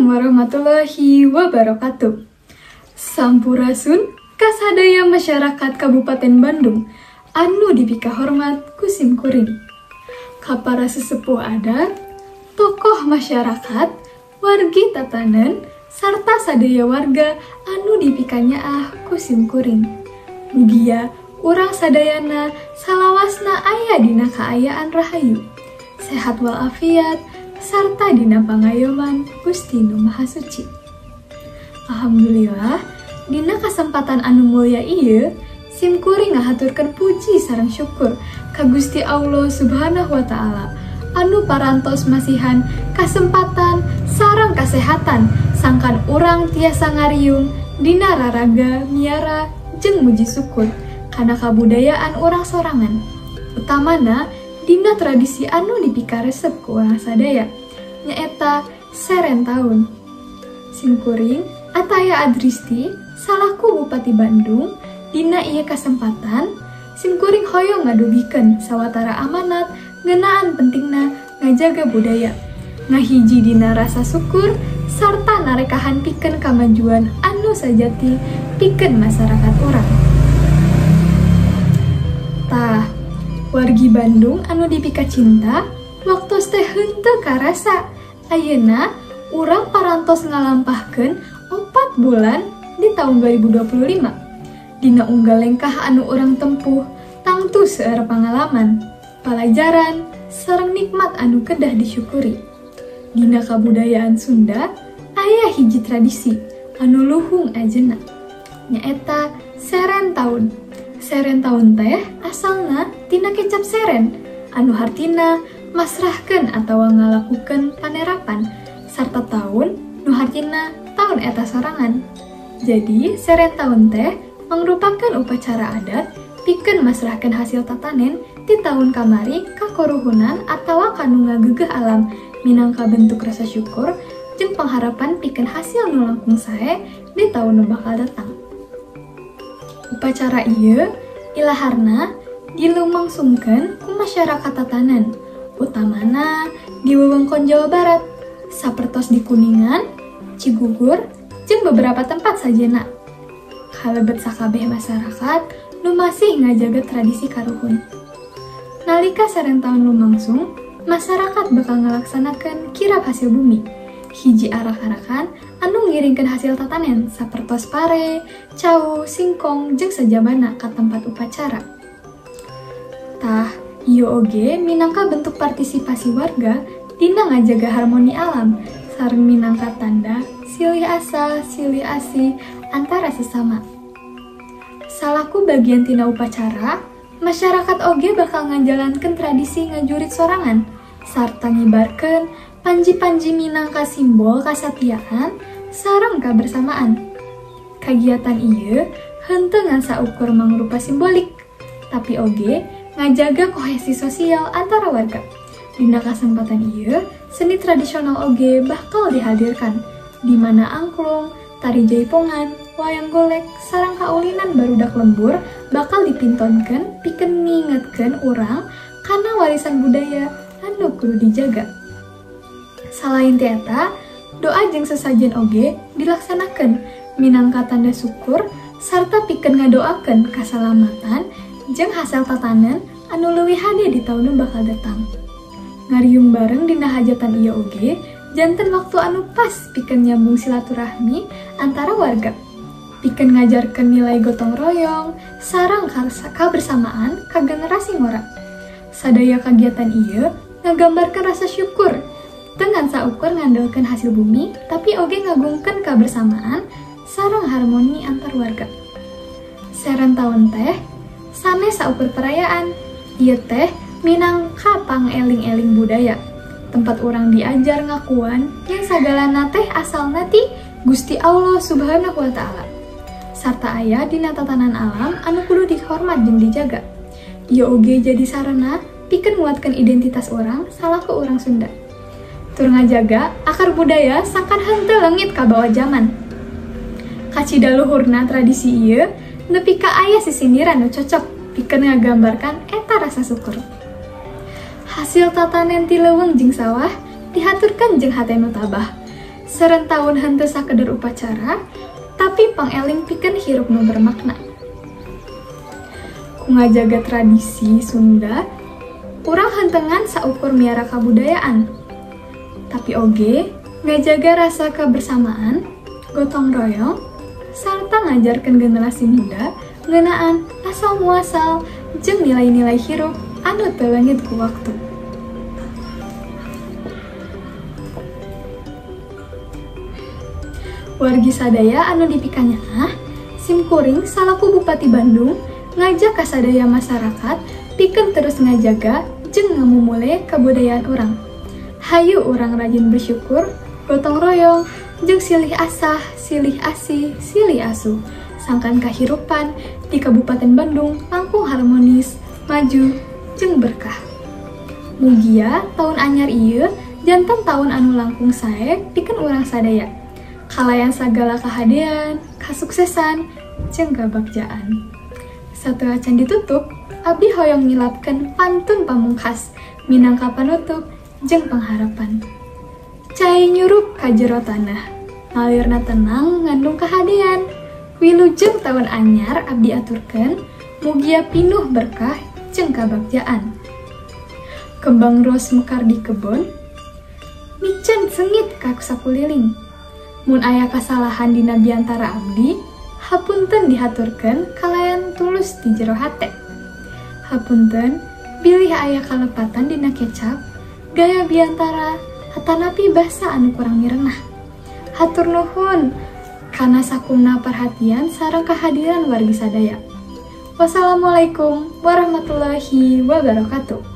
Assalamualaikum warahmatullahi wabarakatuh. Sampurasun kasadaya masyarakat Kabupaten Bandung anu dipikahormat ku sim kuring. Ka para sesepuh adat, tokoh masyarakat, wargi tatanen, sarta sadaya warga anu dipikanyaah ku sim kuring. Mugia urang sadayana salawasna aya dina kaayaan rahayu, sehat walafiat, sarta dina pangayoman Gusti Nu Maha Suci. Alhamdulillah, dina kasempatan anu mulia ieu, sim kuring ngahaturkeun puji sareng syukur ka Gusti Allah Subhanahu wa Ta'ala anu parantos masihan kasempatan sareng kasehatan sangkan urang tiasa ngariung dina raraga miara jeung muji syukur kana kabudayaan urang sorangan, utamana dina tradisi anu dipikaresep ku urang sadaya, nyaeta Seren Taun. Simkuring Ataya Adristi salaku Bupati Bandung, dina ieu kasempatan simkuring hoyong ngadugikeun sawatara amanat ngeunaan pentingna ngajaga budaya, ngahiji dina rasa syukur sarta narekahan pikeun kamajuan anu sajati pikeun masyarakat urang. Tah, wargi Bandung anu dipikacinta, waktos teh henteu karasa. Ayeuna urang parantos ngalampahkeun 4 bulan di tahun 2025. Dina unggal lengkah anu urang tempuh, tangtu seueur pangalaman, palajaran, sareng nikmat anu kedah disyukuri. Dina kabudayaan Sunda, aya hiji tradisi anu luhung ajena, nyaeta Seren Taun. Seren Taun teh asalna tina kecap seren, anu hartina masrahkeun atawa ngalakukeun panerapan, sarta taun nu hartina taun eta sorangan. Jadi, Seren Taun teh mangrupakeun upacara adat pikeun masrahkeun hasil tatanen ti taun kamari ka karuhunan atawa kanu ngagegeh alam minangka bentuk rasa syukur jeung pangharapan pikeun hasil nu langkung sae di taun nu bakal datang. Upacara ieu ilaharna dilumangsungkeun ku masyarakat tatanan, utamana di wewengkon Jawa Barat, sapertos di Kuningan, Cigugur, jeung beberapa tempat sajena. Kalebet sakabeh masyarakat nu masih ngajaga tradisi karuhun. Nalika Seren Taun lumangsung, masyarakat bakal ngalaksanakeun kirap hasil bumi, hiji arak-arakan anu ngiringkeun hasil tatanen sapertos pare, cau, singkong, jeung sajabana ka tempat upacara. Tah, ieu oge minangka bentuk partisipasi warga dina ngajaga harmoni alam sareng minangka tanda silih asa, silih asih antara sesama. Salaku bagian tina upacara, masyarakat oge bakal ngajalankeun tradisi ngajurit sorangan sarta ngibarkeun panji-panji minangka simbol kasatiaan sareng kabersamaan. Kagiatan ieu henteu ngan saukur mangrupa simbolik, tapi oge ngajaga kohesi sosial antara warga. Dina kasempatan ieu, seni tradisional oge bakal dihadirkan, di mana angklung, tari jaipongan, wayang golek, sareng kaulinan barudak lembur bakal dipintonkeun pikeun ngingetkeun urang kana warisan budaya anu kudu dijaga. Salain ti eta, doa jeung sesajen oge dilaksanakeun minangka tanda syukur sarta pikeun ngadoakeun kasalamatan jeung hasil tatanen anu leuwih hade di taun nu bakal datang. Ngariung bareng dina hajatan ieu oge janten waktu anu pas pikeun nyambung silaturahmi antara warga, pikeun ngajarkeun nilai gotong royong sareng kabersamaan ka generasi ngora. Sadaya kagiatan ieu ngagambarkeun rasa syukur teu ngan saukur ngandelkeun hasil bumi, tapi oge ngagungkeun kabersamaan sareng harmoni antar warga. Seren Taun teh sanes saukur perayaan, ieu teh minangka pangeling-eling budaya, tempat urang diajar ngakuan yang sagalana teh asalna ti Gusti Allah Subhanahu wa Ta'ala, sarta aya dina tatanan alam anu kudu dihormat jeung dijaga. Ieu oge jadi sarana pikeun nguatkeun identitas urang salaku urang Sunda, tur ngajaga akar budaya sangkan henteu leungit kabawa jaman. Kacida luhurna tradisi ieu nepi ka aya sisindiran nu cocok pikeun ngagambarkan eta rasa syukur. Hasil tatanen ti leuweung jeung sawah dihaturkeun jeung hate nu tabah. Seren taun henteu sakedar upacara, tapi pangeling pikeun hirup nu bermakna. Ku ngajaga tradisi Sunda, urang henteu ngan saukur miara kabudayaan, tapi oge ngajaga rasa kebersamaan, gotong royong, sarta ngajarkeun generasi muda ngeunaan asal muasal jeung nilai-nilai hirup anu teu leungit ku waktu. Wargi sadaya anu dipikanyaah, simkuring salaku Bupati Bandung ngajak ka sadaya masyarakat pikeun terus ngajaga jeung ngamumule kabudayaan urang. Hayu urang rajin bersyukur, gotong royong, jeung silih asah, silih asih, silih asuh. Sangkan kahirupan di Kabupaten Bandung langkung harmonis, maju, jeung berkah. Mugia tahun anyar ieu janten tahun anu langkung sae pikeun urang sadaya. Kalayan sagala kahadean, kasuksesan, jeung kabagjaan. Sateuacan ditutup, abdi hoyong ngilapkeun pantun pamungkas minangka panutup jeung pengharapan. Cai nyurup ka jero tanah, ngalirna tenang ngandung kahadean. Wilujeng tahun anyar abdi aturkeun, mugia pinuh berkah jeung kabagjaan. Kembang ros mekar di kebon, miceun sengit ka sakuliling. Mun aya kasalahan dina biantara abdi, hapunten dihaturkeun kalayan tulus di jero hate. Hapunten bilih aya kalepatan dina kecap, gaya biantara atanapi basa anu kurang mirenah. Hatur nuhun kana sakumna perhatian sareng kehadiran wargi sadaya. Wassalamualaikum warahmatullahi wabarakatuh.